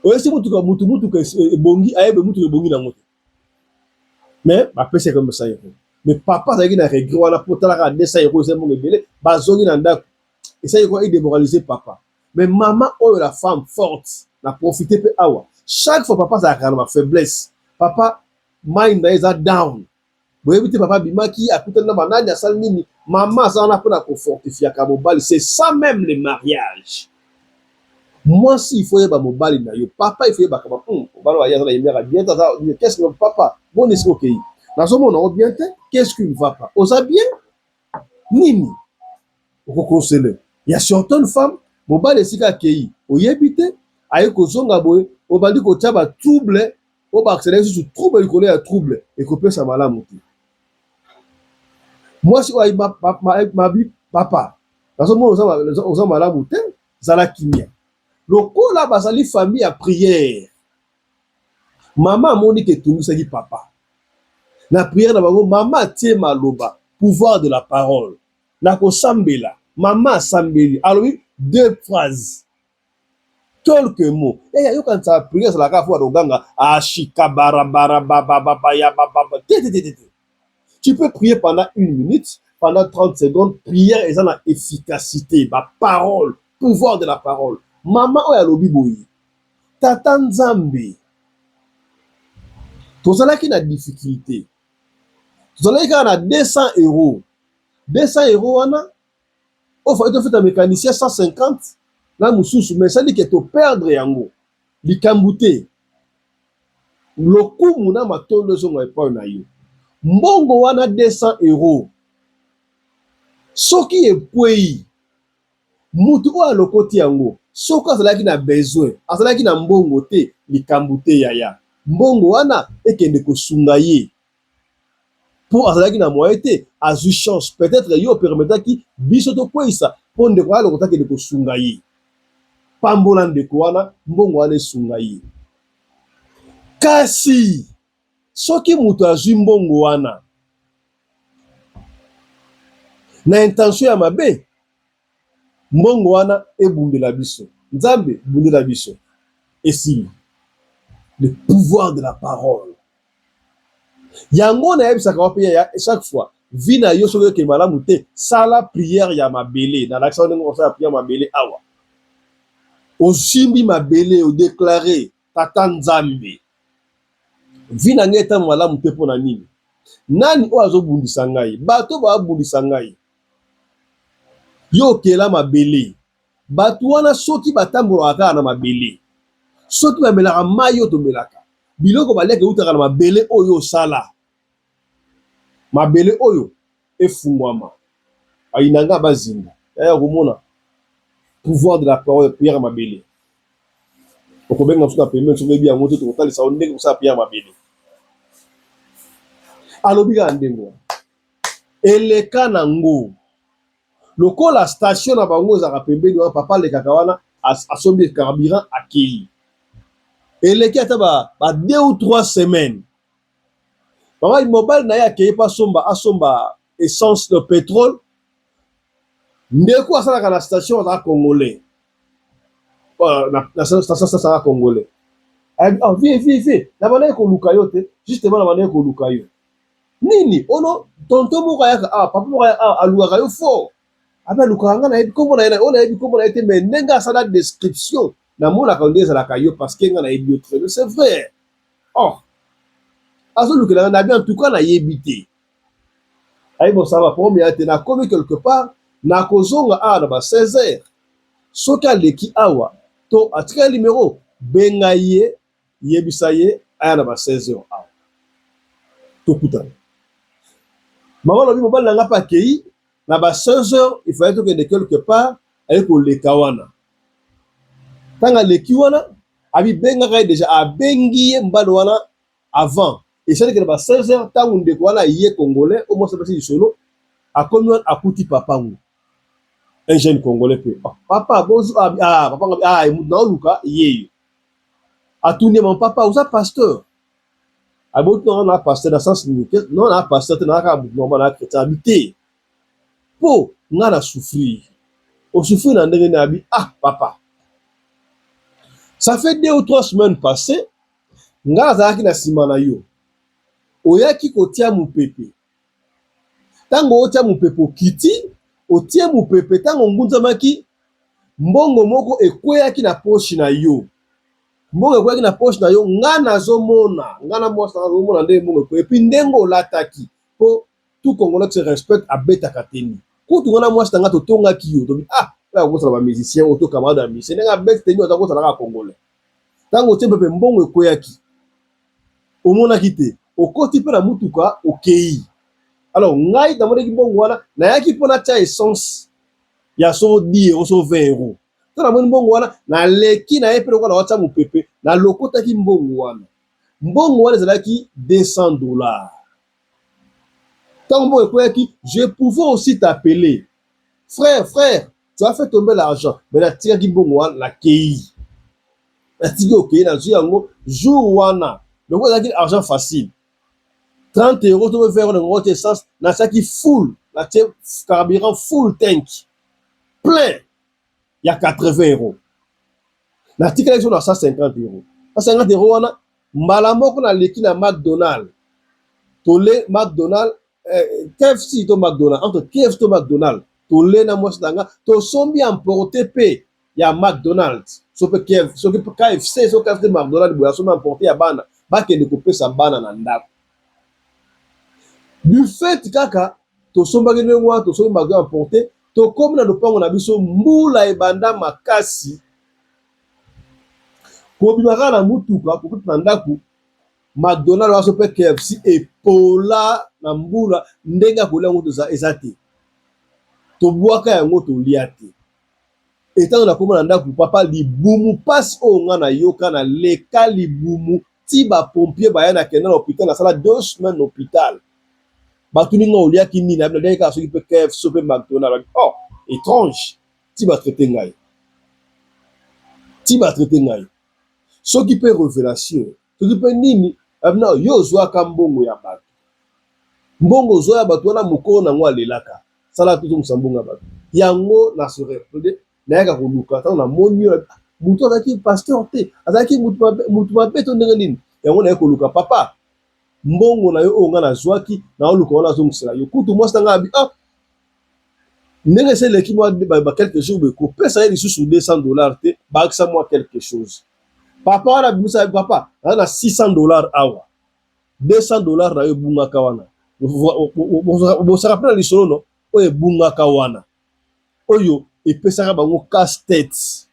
oyesi mutuka, mutu mutuka ebongi, ayebe mutuka ebongi nango te, mais bapesi comme 100 euros. Mais papa azalaki na regret wana mpo talaka 200 euros eza mbongo ebele. Bazongi na ndako, esali kwa edémoraliser papa. Mais mama oyo, la femme forte, na profite mpe awa, chaque fois papa azalaka na bafaiblesse, papa mind na ye eza down, boyebi te papa abimaki, akutani na banani, asali nini, mama aza wana mpona kofortifiaka mobali. C'est ça même le mariage. Mwasi, il faut yeba mobali na yo. Papa, il faut yebaka mobali oyo aza na yemaka bien te, aza qu'est-ce que papa boni, esika okei nazomona o bien te, qu'est-ce qui ne va pas, oza bien nini, okokonsele ya certaines femmes. Mobali esika akei oyebi te, aye kozonga boye, obandi kotia batrouble oyo bakisela lisusu trouble likolo ya trouble, ekopesa malamu te. Mwasi oyo mabi, papa nazomona oza malamu te, zala kimia. Lokola bazali famille ya prière, mama amoni ke etungisaki papa na prière na bango. Mama atie maloba, pouvoir de la parole, na kosambela. Mama asambeli, alobi deux phrases, quelques mots. Eya yokanisa prière ezalaka fo aloganga ashika barabarabababa ya bababa te te te te. Tu peux prier pendant une minute, pendant 30 secondes. Prière eza na efficacité, baparole, pouvoir de la parole. Mama oyo alobi boye: tata Nzambe, tozalaki na difficulté, tozalaki kaka na 200 euros. 200 euros wana oyo fallait tofeta mécanicien 150 na mosusu, mais esali ke toperdre yango. Likambo te, lokumu na matondo ezonga epai na yo. Mbongo wana 200 euros, soki ekwei, mutu oyo alokoti yango, soki azalaki na besoin, azalaki na mbongo te, likambo te yaya, mbongo wana ekende kosunga ye mpo azalaki na moyen te, azwi chance. Peut-être yo opermetaki biso tokweyisa mpo ndeko wana alokota, akende kosunga ye. Pambola ndeko wana, mbongo wana esunga ye. Kasi soki moto azwi mbongo wana na intention ya mabe, mbongo wana ebundela biso. Nzambe, bundela biso. Esili. Le pouvoir de la parole, yango nayebisaka wa mpe ya chaque fois, vie na yo soki okende malamu te, sala prière ya mabele. Nalakisa ndenge kosala prière mabele awa. Osimbi mabele, odéclare: tata Nzambe, vie na ngai etambo malamu te, mpo na nini? Nani oyo azobundisa ngai? Bato babundisa ngai. Yo okela mabele. Bato wana soki batambolaka kaka na mabele, soki bamelaka mai oyo tomelaka, biloko baliaka eutaka na mabele oyo osala. Mabele oyo efungwama. Bayina nga bazinda. Yaya komona pouvoir de la parole, prière ya mabele. Okobenga mosusu na pembeni soki oyebi yango te, tokotalisa yo ndenge kosala prière ya mabele. Alobi kaka ndenge wana. Eleka nango. Lokola station na bango ezalaka pembeni wana, papa alekaka wana, asombi carburant akei. Eleki ata ba 2 ou 3 semaines. Mama mobali na ye akei mpo asomba essence de pétrole. Ndeko asalaka na station azalaka congolais. Na station asalaka congolais. Ayebi, oh, vie vie vie, na bandaki koluka yo te, justement na bandaki koluka yo. Nini? Ono tonton moko ayaka awa, papa moko ayaka awa, alukaka yo fort. Abe alukaka nga, nayebi kombo na ye, oyo nayebi kombo na ye te, mais ndenge asala description, namonaka nde ezalaka yo parce que nga nayebi yo très bien. C'est vrai. Oh, azolukela nga nabi, en tout cas nayebi te. Ayebi bosala baproblème ya te, nakomi quelque part, nakozonga awa na ba 16 heures. Soki aleki awa to atikali numéro, benga ye, yebisa ye aya na ba 16 heures awa. Tokutana. Mama alobi mobali na nga mpe akei na ba 16 heures, il fallait tokende quelque part, aye koleka wana. Ntango aleki wana, abibengaka ye déjà, abengi ye mobali wana avant. Esalaki na ba 16 heures, ntango ndeko wana ye congolais, oyo mwasi apesi lisolo, akomi wana akuti papa ngo. Un jeune congolais mpe. Oh, papa, bonjour. Ah, ah papa ngo, ah, mutu na oluka ye yo. Atuni ye, papa, oza pasteur? Aboti non, na pasteur na sens nini? Non, na pasteur te, na kaka mutu normal, na chrétien. Abi te. Po nga na souffrir. Osouffrir na ndenge nini? Abi, ah papa. Ça fait 2 ou 3 semaines passées, nga azalaki na nsima na yo. Oyaki kotia mopepe. Ntango otia mopepe okiti, otie mopepe, ntango ongunzamaki, mbongo moko ekweyaki na poche na yo. Mbongo ekweyaki na poche na yo, nga nazomona, nga na mwasi nazomona ndenge mbongo ekwei. Et puis ndenge olataki, po tout Congolais se respecte abetaka teni. Kutu nga na mwasi na nga totongaki yo, tobi ah, oyo akosala ba musicien oyo to camarade ya musicien, ndenge abeti teni aza kosala kaka Congolais. Ntango otie mpepe mbongo ekweyaki, omonaki te, okoti mpe na mutuka okei. Alors ngai namonaki mbongo wana, nayaki mpo natia essence ya so 10 euro so 20 euro. Ntango namoni mbongo wana, naleki na ye mpe lokola nawatia mopepe, nalokotaki mbongo wana. Mbongo wana ezalaki 200 $. Ntango mbongo ekweyaki, je pouvais aussi t'appeler. Frère, frère, tu as fait tomber l'argent. Mais natikaki mbongo wana, nakei. Natiki okei, nazwi yango jour wana. Lokola ezalaki argent facile. 30 euros to 20 euros nango te essence, natiaki full, natie carburant full tank. Plein ya 80 euros. Natikalaki so na 150 euros. 150 euros wana, mbala moko naleki na McDonald. Tole McDonald, KFC to McDonald, entre KFC to McDonald. Tole na mwasi na nga, tosombi emporter pe ya McDonald's. So pe KF, soki KFC, so KFC McDonald boye asombi emporter ya bana, bakende kopesa bana na ndako. Du fait kaka tosombaki ndenge wana, tosombi McDonald emporter, tokomi na lopango na biso, mbula ebanda makasi. Kobima kaka na mutuka, kokota na ndako, McDonald wana so mpe KFC epola na mbula, ndenge ya kolia yango eza te. Tobwaka yango tolia te. Etango nakoma na ndako, papa, libumu pasi oyo nga nayoka, naleka libumu ti ba pompier baya, nakenda na hôpital, nasala 2 semaines na hôpital. Batuni nga oliaki nini, naliaki kaka soki mpe KFC mpe McDonald. Oh, étrange, ti batraite ngai, ti batraite ngai. Soki mpe révélation, soki mpe nini, abina yo ozwaka mbongo ya bato, mbongo ozwa ya bato wana, mokolo nango alelaka sala tozongisa mbongo ya bato yango. Na se rappeler, nayaka koluka ntango namoni yo, motu azalaki pasteur te, azalaki motu mabe to ndenge nini yango. Naye koluka papa, mbongo na yo oyo nga nazwaki, naoluka wana azongisela yo. Kutu mwasi na ngai abi, ah, ndenge esi eleki mwa ba quelques jours boye, kopesa ye lisusu 200 $ te, bakisa mwa quelque chose. Papa wana abimisa, papa aza na 600 $ awa, 200 $ na yo ebungaka wana. Bosaka mpe na lisolo no oyo ebungaka wana, oyo epesaka bango casse tête.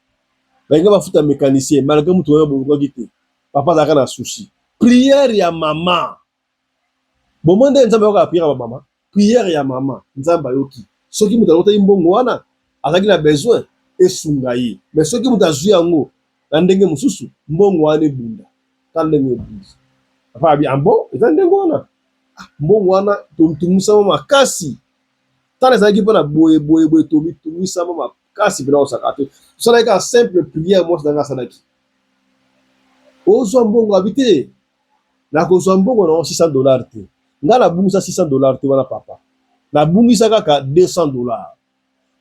Balingi bafuta mécanicien malgré mutu oyo bolukaki te. Papa azalaka na souci. Prière ya mama. Bomoi nde Nzambe ayokaka prière ya bamama. Prière ya mama Nzambe ayoki. Soki moto alotaki mbongo wana azalaki na besoin esunga ye, mais soki moto azwi yango na ndenge mosusu, mbongo wana ebunda. Tala ndenge ebundi. Papa abi ah bon, eza ndenge wana. Ah, mbongo wana tomitungisama makasi. Tala ezalaki mpo na boye boye boye, tomitungisama makasi mpena kosaka te. Tosalaki kaka simple prière mwasi na ngai asalaki. Ozwa mbongo abi te. Nakozwa mbongo na 600 $ te. Ngai nabungisa 600 $ te wana papa. Nabungisa kaka 200 $.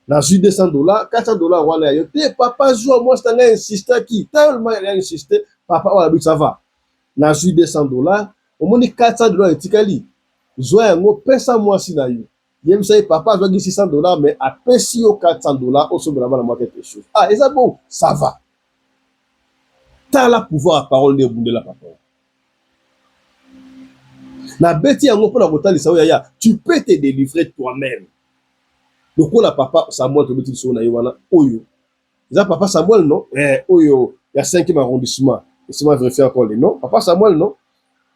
Nazwi 200 $, 400 $ wana ya yo te papa zwa. Mwasi na ngai insistaki tellement ya insiste papa oyo abi ça va. Nazwi 200 $, omoni 400 $ etikali. Zwa yango pesa mwasi na yo. Yebisa ye papa azwaki 600 $ mais apesi yo 400 $ osombela bana mwa quelque chose. Ah eza bon, ça va. Tala pouvoir ya parole nde ebundela papa. Nabeti yango mpona kotalisa oyo yaya, tu peux te délivrer toi-même. Lokola papa Samuel tobeti lisolo na ye wana oyo. Eza papa Samuel non? Eh, oyo ya 5e arrondissement. Laissez-moi vérifier encore les noms. Papa Samuel non?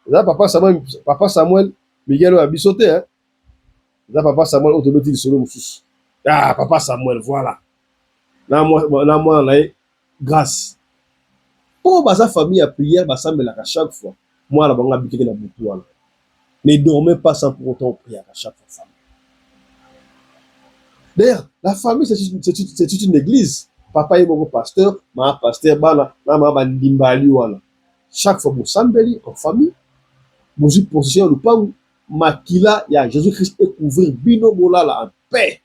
Eza papa Samuel, papa Samuel Miguel oyo ya biso te hein? Eza papa Samuel oyo tobeti lisolo mosusu. Ah, papa Samuel, voilà. Na mwana na ye Grâce. Po baza famille ya prière, basambelaka chaque fois. Mwana bango abikaki na butu wana. Ne dormez pas sans pour autant prier à chaque fois famille. D'ailleurs, la famille, c'est une église. Papa est mon pasteur, ma pasteur, bana, na ma bandimbali wana. Chaque fois, bosambeli en famille, bozwi position ya lupangu, makila ya Jésus-Christ ekouvrir bino bolala en paix.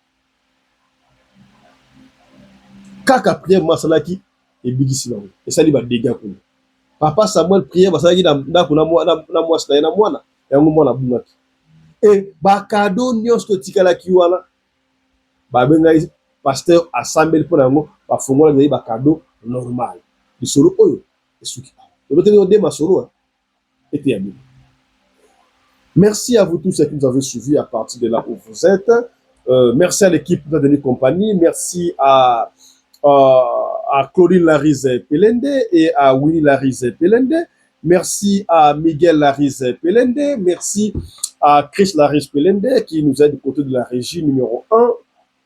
Kaka prière mo asalaki ebikisi bango, esali ba dégâts kuna. Papa Samuel prière basalaki na ndako na mwasi na ye na mwana yango, mwana abungaki. E ba cadeaux nyonso totikalaki wana, babengai pasteur asambeli mpo na yango, bafungolaki ezali ba cadeaux normal. Lisolo oyo esuki awa. Tobeteli yo nde masolo ete ya bino. Merci à vous tous qui nous avez suivis à partir de là où vous êtes. Merci à l'équipe de Denis Compagnie. Merci à Claudine Larise Pelende et à Winnie Larise Pelende. Merci à Miguel Larise Pelende. Merci à Chris Larise Pelende qui nous aide du côté de la régie numéro 1.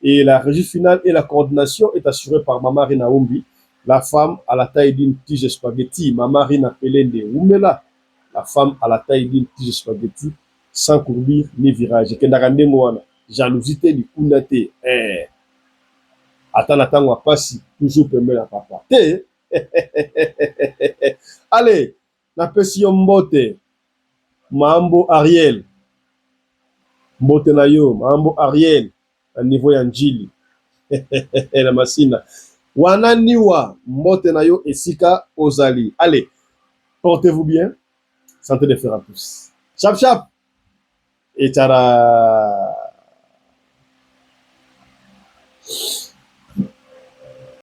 Et la régie finale et la coordination est assurée par Mama Rina Umbi, la femme à la taille d'une tige spaghetti. Mama Rina Pelende Umela, la femme à la taille d'une tige spaghetti, sans courbure ni virage. Kendaka ndenge wana, jalousie te, likunda te. Eh. Ata na ntango ya pasi, toujours pembeni ya papa. Te. Allez, napesi yo mbote. Mambo Ariel. Mbote na yo, Mambo Ariel. Na niveau ya Njili. Na Masina. Wana niwa, mbote na yo esika ozali. Allez, portez-vous bien. Santé de fer à tous. Chap chap. Et tara.